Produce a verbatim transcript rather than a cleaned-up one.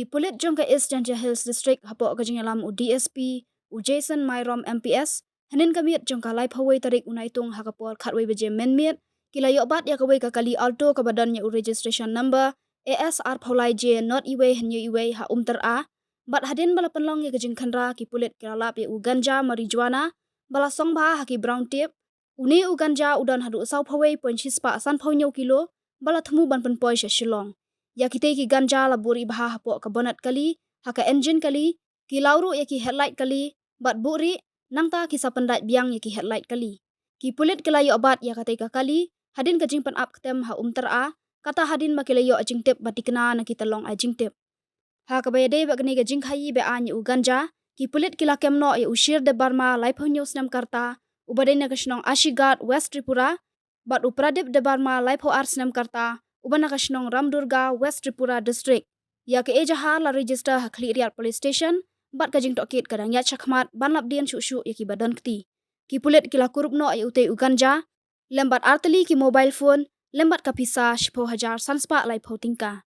Ki pulit jong ka East Jaintia Hills District hapoh ka jingïalam u D S P, u Jason Myrom M P S, hynnin ka miet jong ka laiphew wei tarik u Naitung ha ka por khatwei baje mynmiet, ki la ïoh bat ïa kawei ka kali Alto kaba don ïa u registration number A S arphew lai J not iwei hynñiew iwei ha Umtyra. Bad hadien ba la pynlong ïa ka jingkhynra, ki pulit ki la lap ïa u ganja marijuana ba la song bha ha ki brown tape. Une u ganja u don haduh sawphew wei point shispah sanphew hynñiew kilo ba la thmu ban pynpoi sha Shillong. Ïa kitei ki ganja la buhrieh bha hapoh ka bonnet kali, ha ka engine kali, ki law ruh ïa ki headlight kali, bad buhrieh, nangta ki sa pyndait biang ïa ki headlight kali. Ki pulit ki la ïoh bat ïa katei ka kali hadien ka jingpynap ktem ha Umtyra, kata hadien ba ki la ïoh jingtip ba thikna na ki tyllong ai jingtip. Ha kaba ïadei bad kane ka jingkhaïi be-aiñ ïa u ganja, ki pulit ki la kem noh ïa u Shir Debbarma laiphew hynñiew snem ka rta, uba dei na ka shnong Ashigat, West Tripura, bad u Pradip Debbarma laiphew ar snem ka rta, uba na ka shnong Ramdurga, West Tripura District. Ïa ka ejahar la register ha Khliehriat Police Station, bad ka jingtohkit ka dang ïaid shakhmat ban lap dien shuh shuh ïa kiba don kti. Ki pulit ki la kurup noh ïa utei u ganja lem bad ar tylli ki mobile phone lem bad ka pisa shiphew hajar sanspah laiphew tyngka.